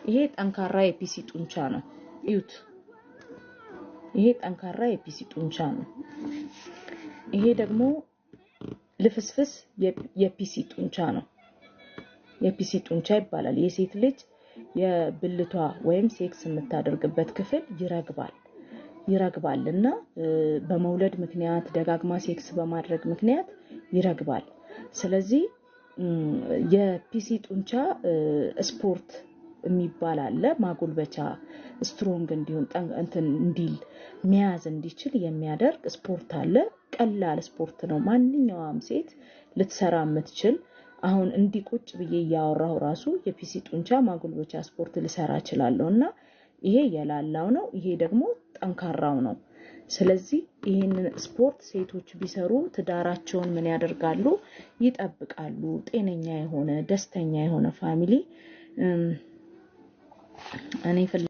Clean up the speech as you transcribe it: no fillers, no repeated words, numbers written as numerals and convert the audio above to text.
ይሄ ጠንካራ የፒሲ ጡንቻ ነው። እዩት። ይሄ ጠንካራ የፒሲ ጡንቻ ነው። ይሄ ደግሞ ልፍስፍስ የፒሲ ጡንቻ ነው። የፒሲ ጡንቻ ይባላል። የሴት ልጅ የብልቷ ወይም ሴክስ የምታደርግበት ክፍል ይረግባል ይረግባል እና በመውለድ ምክንያት፣ ደጋግማ ሴክስ በማድረግ ምክንያት ይረግባል። ስለዚህ የፒሲ ጡንቻ ስፖርት የሚባል አለ። ማጎልበቻ፣ strong እንዲሆን፣ እንትን እንዲል፣ መያዝ እንዲችል የሚያደርግ ስፖርት አለ። ቀላል ስፖርት ነው። ማንኛውም ሴት ልትሰራ የምትችል፣ አሁን እንዲህ ቁጭ ብዬ እያወራሁ ራሱ የፒሲ ጡንቻ ማጎልበቻ ስፖርት ልሰራ እችላለሁ። እና ይሄ የላላው ነው፣ ይሄ ደግሞ ጠንካራው ነው። ስለዚህ ይህንን ስፖርት ሴቶች ቢሰሩ ትዳራቸውን ምን ያደርጋሉ? ይጠብቃሉ። ጤነኛ የሆነ፣ ደስተኛ የሆነ family እኔ